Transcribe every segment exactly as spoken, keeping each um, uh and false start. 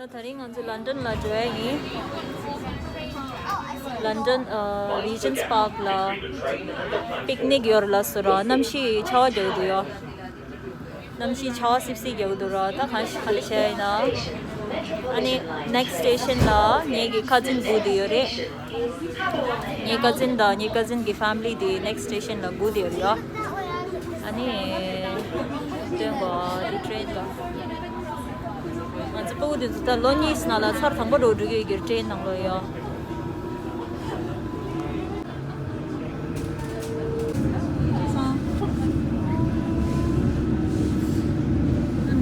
ད་རིང་ང་ཚོ་ལན་ཌན་ལ་འགྲོ་ཡ་ཡིན། ལན་ཌན་ཨ་Regent's Park ལ་པིག་ནིག་ཡོད་ལ་སོ་ར། གནམ་གཤིས་ཆར་པ་རྒྱག་གི་འདུག་ཡ། གནམ་གཤིས་ཆར་པ་སིབ་སིབ་རྒྱག་གི་འདུག་ར། ད་ག་ག་རེ་བྱས་ཡིན་ན། ཨ་ནི་next station ལ་ངེད་ཀྱི་ཁ་ཛིན་སྒུག་བསྡད་ཡོད་རེད། ངའི་ཀ་ཛིན་དང་ངའི་ཀ་ཛིན་གྱི་ཕེ་མི་ལི་དེ་next station ལ་སྒུག་བསྡད་ཡོད་རེད་ཡ། ཨ་ནི་སྟོན་པ་དེ་ཊེན་ལ། ང་ཚོ་སྤུ་གུ་དེ་ཚོ་ད་ལོ་གཉིས་ནང་ལ་ཚར་དང་པོ་འགྲོ་འགྲོ་གི་ཡོད་ཀྱི་ཊེན་ནང་ལོགས་ཡ།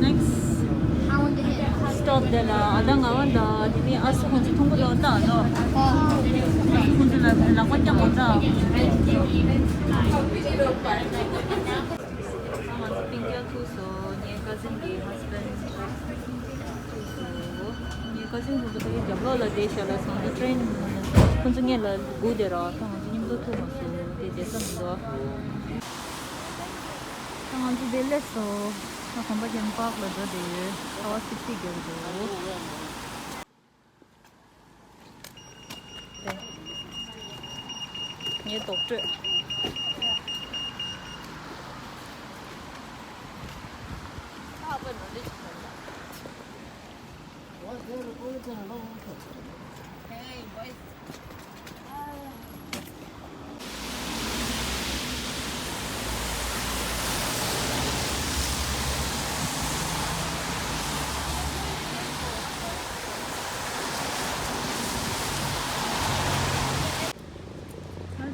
Next stop དེ་ལ་ཨ་ད་ང་བ་ད་དེ་ནས་ཨ་སུ་ཁོང་ཚོ་མཐོང་གི་ཡོད་ད་ནོ། ཨ་སུ་ཁོང་ཚོ་ལ་ལག་པ་བརྐྱངས་ཡོད་ད། ང་ཚོ་པིང་ཀྱང་ཐུག་སོང་། ངའི་ཀ་ཛིན་གྱི་ཧ་སི་བྷེན་ཌི་ཐུག་སོང་། ངའི་ཀ་ཛིན་ཁོང་ཚོ་ད་རྒྱབ་ལོགས་ལ་བསྡད་ཤག་ལ་སོང་། ད་ཊེན་ཁོང་ཚོ་སྔོན་ལ་སྒུག་བསྡད་ར། ད་ང་ཚོ་མཉམ་དུ་ཐུག་མ་སོང་། དེ་བསྡད་ས་མི་འདུག་ད་ང་ཚོ་དེ་སླེབས་སོང་། ད་གོམ་པ་རྒྱག་པརྐ་ལ་འགྲོ་བསྡད་ཡོད། ཆར་པ་སིབ་སིབ་རྒྱག་གི་འདུག་ངའི་རྡོག་བྲོས། ད་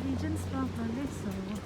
རི་ཇེན་སི་པཱག་ལ་སླེབས་སོང་།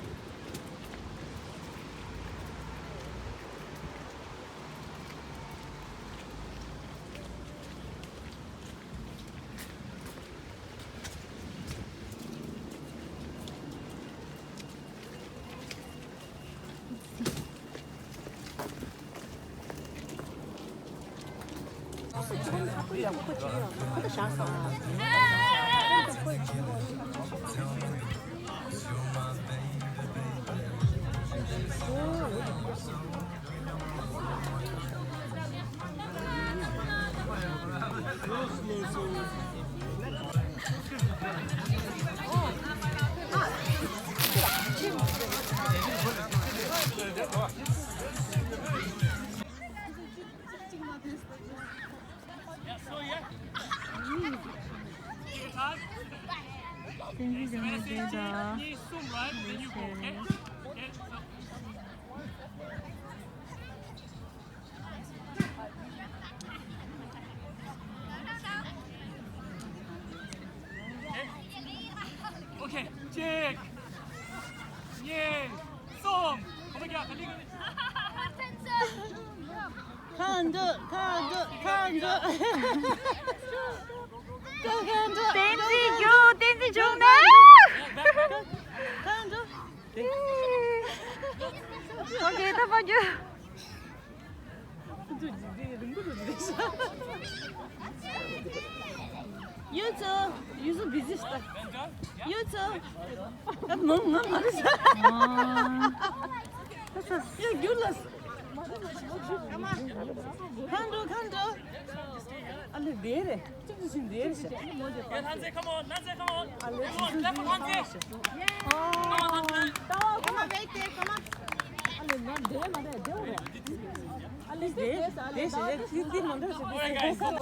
བསྟན་འཛིན་ལྗོན་པ་བསྡད་དང་། Okay, check. གཉིས། གསུམ། གོམ་པ་རྒྱག་ག་ལེ་ག་ལེ། ཁ་འདུག་ཁ་འདུག་ཁ་འདུག་ཁ་འདུག་བསྟན་འཛིན་རྒྱུགས། བསྟན་འཛིན་རྒྱུགས་ནས། ཁ་འདུག་ཨོ་ཁེ། ད་པ་རྒྱུགས། ཡུ་ཚོ། ཡུ་ཚོ་བི་ཟི་ཤི་ད། ཡུ་ཚོ། ཨ་མ་ང་མ་རེད་ཤག་ཨ། ད་ས། ཡ་རྒྱུགས་ལ། ཁ་འགྲོ་ཁ་འགྲོ། ཨ་ལེ་བདེ་རེད། ཅིག་ཅིག་བཞིན་བདེ་རེད་ཤག་ལྷ་མཛེས། Come on, ལྷ་མཛེས། Come on. ཨ་ལེ། Come on, clap for ལྷ་མཛེས། ཨ་ལེ་ང་བདེ་མ་བདེ་བདེ་བོ་རེད། ཨ་ལེ་བདེ་བདེ་ཞེས་ལེ་ཏི་ཏི་མ་འདྲ་ཞིག་བདེ།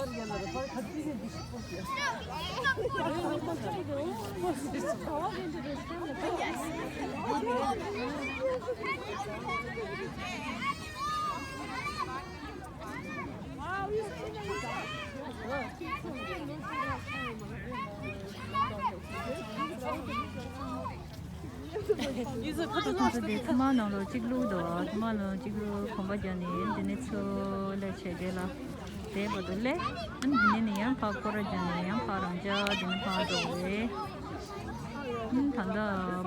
ཁོ་ཚོ་དེ་ཐ་མག་ནང་ལོགས་གཅིག་བླུགས་འདུག་ཐ་མག་ནང་གཅིག་བླུགས། གོམ་པ་རྒྱག་ནས་འདི་ནས་ཚུར་སླེབས་བྱས་རྗེས་ལ་དེ་བར་དུ་སླེབས། ཨ་ནི་འདི་ནས་ནས་ཡང་ཕར་སྐོར་ར་རྒྱག་ནས་ཡང་ཕར་རང་འཇགས་འདི་ནས་ཕར་འགྲོ་དགོས་རེད། ཨ་ནི་ད་ལྟ་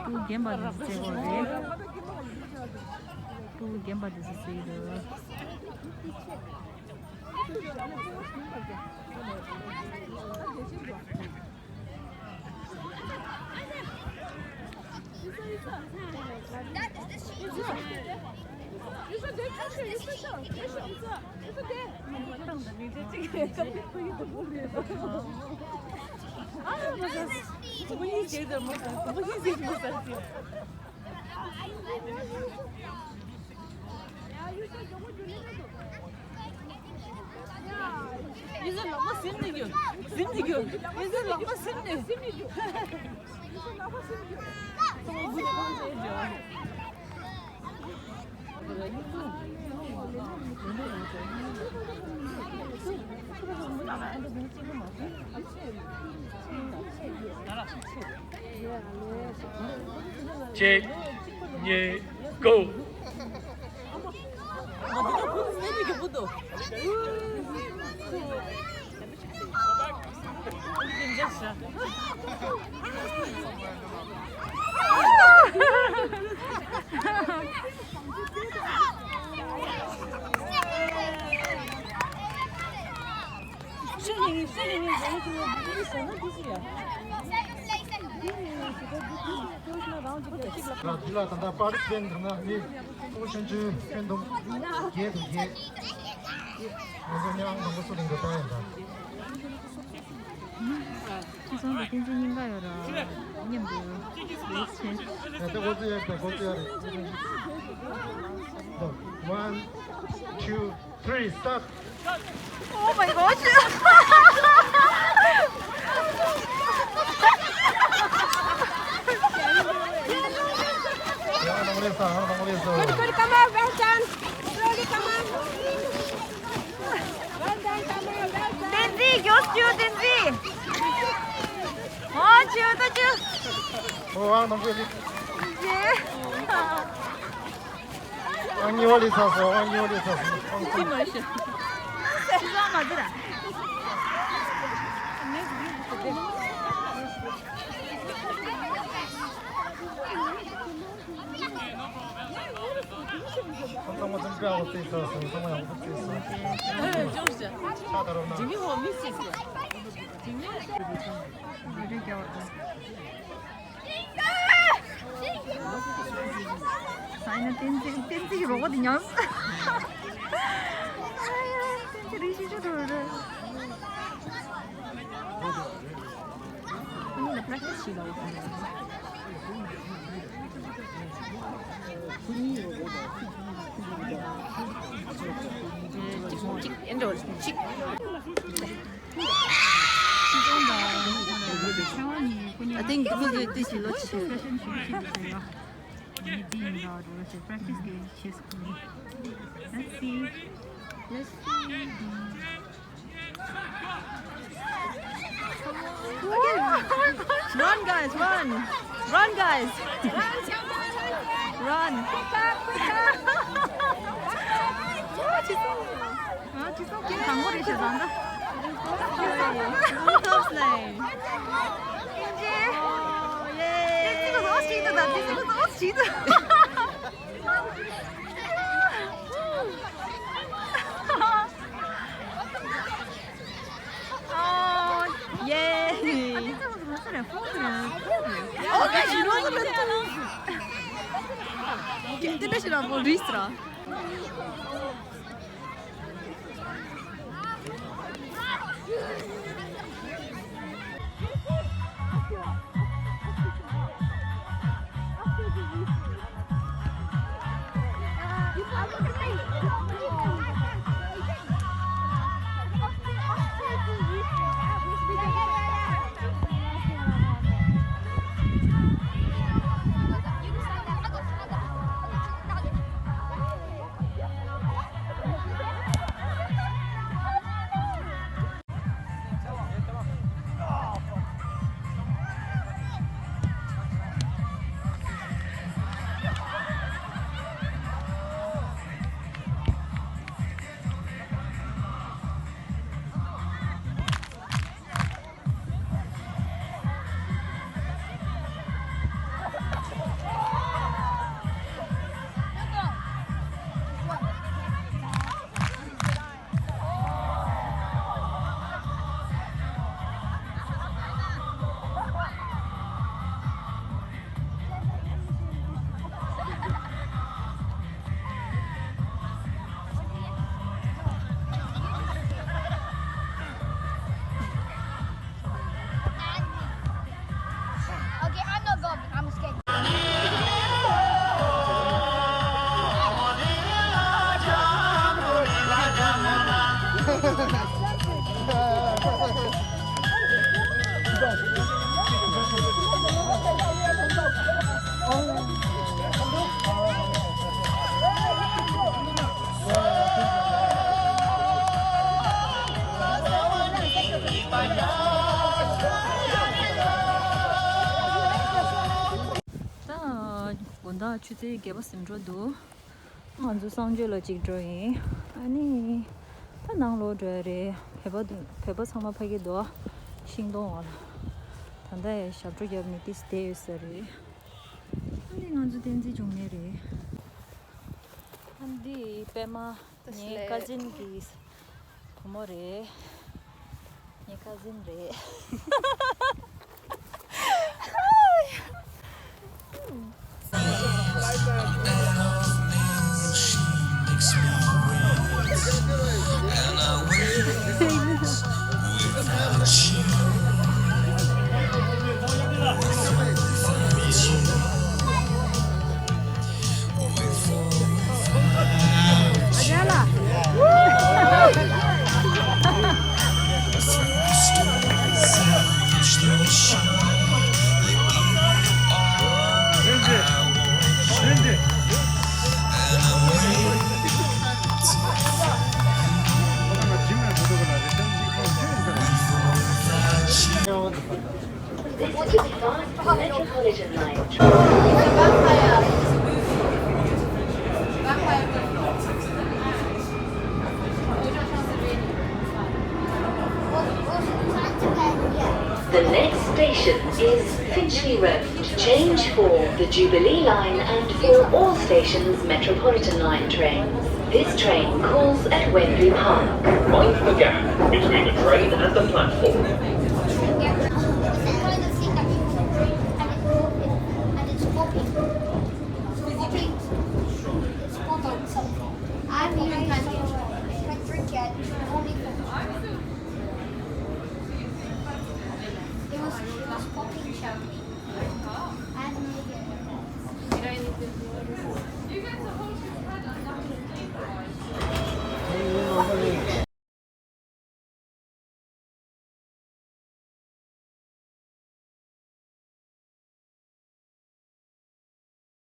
སྤུ་གུ་རྒན་པ་དེ་ཚོ་བཙལ་དགོས་རེད། སྤུ་གུ་རྒན་པ་དེ་ཚོ་བཙལ་འདུག་ཡིན་ཟེར་ལག་པ་ཟིན་ནས་རྒྱུག་ཟིན་ནས་རྒྱུག་ཡིན་ཟེར་ལག་པ་ཟིན་ནས། གཅིག་གཉིས། གོ། འདི་ལ་ད་ལྟ་པར་ཊི་སི་པེན་ཊི་ནང་ནས་ཕྲུ་གུ་ཆུང་ཆུང་སྤུན་དུམ་བརྒྱད་དང་བརྒྱད། ང་ཚོ་མི་ཨང་དང་པོ་སུ་ཡིན་འགྲོ་ལྟ་ཡིན་ད། ཁྱེད་ཚོ་ལ་བསྟན་འཛིན་སྙིང་ག་ཡོད་ར་མཉམ་དུ་ལེགས་བྱས། ཡ་ད་འགོ་ཚུགས་ཡ་རེད། འགོ་ཚུགས་ཡ་རེད། One, two, three, start. Oh my gosh. Good, good, come on, well done. Slowly come on. Well done, come on, well done. བསྟན་འཛིན་མགྱོགས་བྱོས། བསྟན་འཛིན། ཨོ་བྱོས་ད་བྱོས། ཨོ་ཨང་དང་པོ་ལེགས། ཡེ། ཨང་གཉིས་པ་ལེགས་ཚར་སོང་། ཨང་གཉིས་པ་ལེགས་ཚར་སོང་། ཨང་གསུམ། ཅི་མ་ཤེས། ཅི་ཙམ་མ་ཟེར། ཚང་མ་ཚང་མ་དཔེ་ཡག་པོ་རྩེས་ཚར་སོང་། ཚང་མ་ཡག་པོ་རྩེས་སོང་། ཅུང་ཟད། ཁ་ད་རོགས་གནང་། ཇི་མི་ཧོ་མི་སི་སི། ཇི་མི། ས་ཡིན་ན་བསྟན་འཛིན། བསྟན་འཛིན་གྱི་རོགས་པ་དེ་ཉམས་སོང་། བསྟན་འཛིན་རིག་ཤེས་ཆུ་འགྲོ་རེད། ཁོ་གཉིས་ལ་པྲེག་ཊི་སི་བྱེད་ལ་འོ་ཁོ་ནས། ཁོ་གཉིས་རོགས་པ་དང་། གཅིག་གཅིག་ཨེ་འགྲོ་གཅིག I think this is it, this is lot. Fashion shoot, shoot, shoot. Practice game. Let's see. Let's see. Run, guys, run. Run, guys. Run. ཨ་ཅི་སོང་། ཨ་ཅི་སོང་། ཁྱེད་དང་པོ་རེད་ཤག་ད་ལྟ། ཨོ་ཡེ། ཏིག་ཏིག་ལོ་ཅིག་ཏུ་ད། ཏིག་ཏིག་ལོ་ཅིག་ཏུ། ཨོ་ཡེ། ཨོ་ཁ་ཞི་རོ་ཟེར་བ་ཏུ། ཏིག་ཏིག་ཞི་རོ་མོ་རིས་ར། ད་དགོང་དག་ཆུ་ཚོད་བརྒྱད་པ་ཟིན་འགྲོ་འདུག་ང་ཚོ་གསང་སྤྱོད་ལ་གཅིག་འགྲོ་ཡིན། ཨ་ནི་ད་ནང་ལོགས་འགྲོ་ཡ་རེད། བོད་པ་འདི་བོད་པ་ཚང་མ་ཕ་གི་འདུག་ཤིང་སྡོང་འོག་ལ། ད་ལྟ་ཡ་ཞབས་བྲོ་རྒྱབ་ནས་ཏིས་བསྡད་ཡོད་ས་རེད། ཨ་ནི་ང་ཚོ་བསྟན་འཛིན་འབྱུང་གནས་རེད། ཨ་འདི་པད་མ། ངའི་ཀ་ཛིན་གྱི་བུ་མོ་རེད། ངའི་ཀ་ཛིན་རེད། This is the fast Metropolitan line. The next station is Finchley Road. Change for the Jubilee line and for all stations Metropolitan line trains. This train calls at Wembley Park. Mind the gap between the train and the platform. And it's popping. It's popping. It's popping something. I'm even can't drink it. Only it was, it was popping champagne.